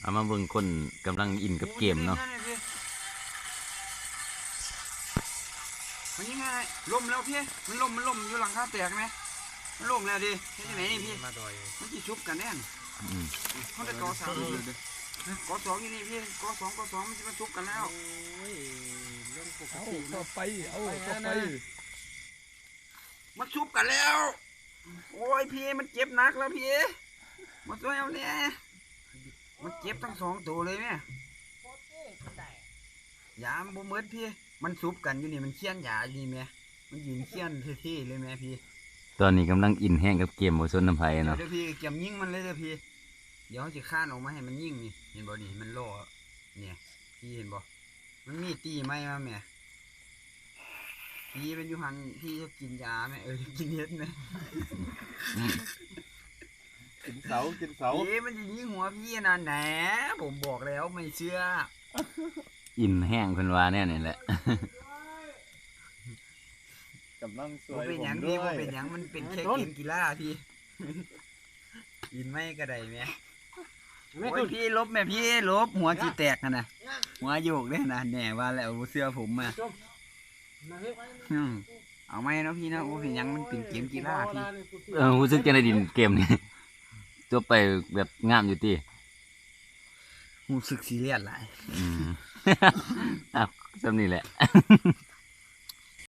ເອົາມາເບິ່ງຄົນກຳລັງອິນກັບເກມເນາະ. ມັນຍິງໃຫ້ ລົ້ມແລ້ວພີ່ ມັນລົ້ມ ມັນລົ້ມຢູ່ຫຼັງຄາແຕກແມ ມັນລົ້ມແລ້ວເດ້. ເຮັດຈັ່ງໃດນີ້ພີ່? ມາດອຍ ມັນຊິຊຸບກັນແນ່. ອືມ ເຮົາໄດ້ກໍສາມຢູ່ເດ້ ກໍສອງຢູ່ນີ້ພີ່ ກໍສອງ ກໍສອງ ມັນຊິມາຊຸບກັນແລ້ວ. ໂອ້ຍ ລົງປົກກະຕິເນາະ ເອົາ ເອົາ ເອົາ ມັນຊຸບກັນແລ້ວ. ໂອ້ຍ ພີ່ ມັນເຈັບໜັກແລ້ວພີ່ ມາຊ່ວຍເອົາແດ່. ມັນເຈັບທັງສອງໂຕເລີຍແມ. ຢາມັນບໍ່ໝົດພີ່ ມັນຊຸບກັນຢູ່ນີ້ ມັນຄຽນຢາຢູ່ນີ້ແມ ມັນຢືນຄຽນເທ່ໆເລີຍແມພີ່. ຕອນນີ້ກຳລັງອິນແຮງກັບເກມບໍ່ສົນນຳໃຜເນາະ. ດຽວພີ່ ກຽມຍິງມັນເລີຍເດີພີ່. ດຽວເຮົາຊິຄານອອກມາໃຫ້ມັນຍິງນີ້ ເຫັນບໍ່ນີ້ ມັນລໍນີ້ ພີ່ເຫັນບໍ່? ມັນມີຕີໄມ້ມາແມ. ພີ່ມັນຢູ່ຫັ້ນ ພີ່ຈະກິນຢາແມ ເອີ ກິນເຫັດແມ. ກິນເສົາ ກິນເສົາ. ເອີ ມັນຊິຍິງຫົວພີ່ນັ້ນແຫຼະ ຜົມບອກແລ້ວ ໄມ່ເຊື່ອ. ອິນແຮງເພິ່ນວ່າແນວນີ້ແຫຼະ. ກຳລັງຊ່ວຍ ບໍ່ເປັນຫຍັງພີ່ ບໍ່ເປັນຫຍັງ ມັນເປັນແຄ່ເກມກິລາພີ່. ກິນໄມ້ກໍໄດ້ແມ. ໂອ້ຍ ພີ່ຫຼົບແມ ພີ່ຫຼົບ ຫົວຊິແຕກຫັ້ນນະ ຫົວໂຍກເດ້ນະ. ແນ່ວ່າແລ້ວ ບໍ່ເຊື່ອຜົມມາ. ອືມ ເອົາໃໝ່ເນາະພີ່ເນາະ ບໍ່ເປັນຫຍັງ ມັນເປັນເກມກິລາພີ່. ເອີ ຮູ້ສຶກຈັ່ງໃດດິນເກມນີ້? ຈົບໄປແບບງາມຢູ່ຕິ? ຮູ້ສຶກຊີຣຽສຫຼາຍ. ອືມ ເອົາ ສ່ຳນີ້ແຫຼະ.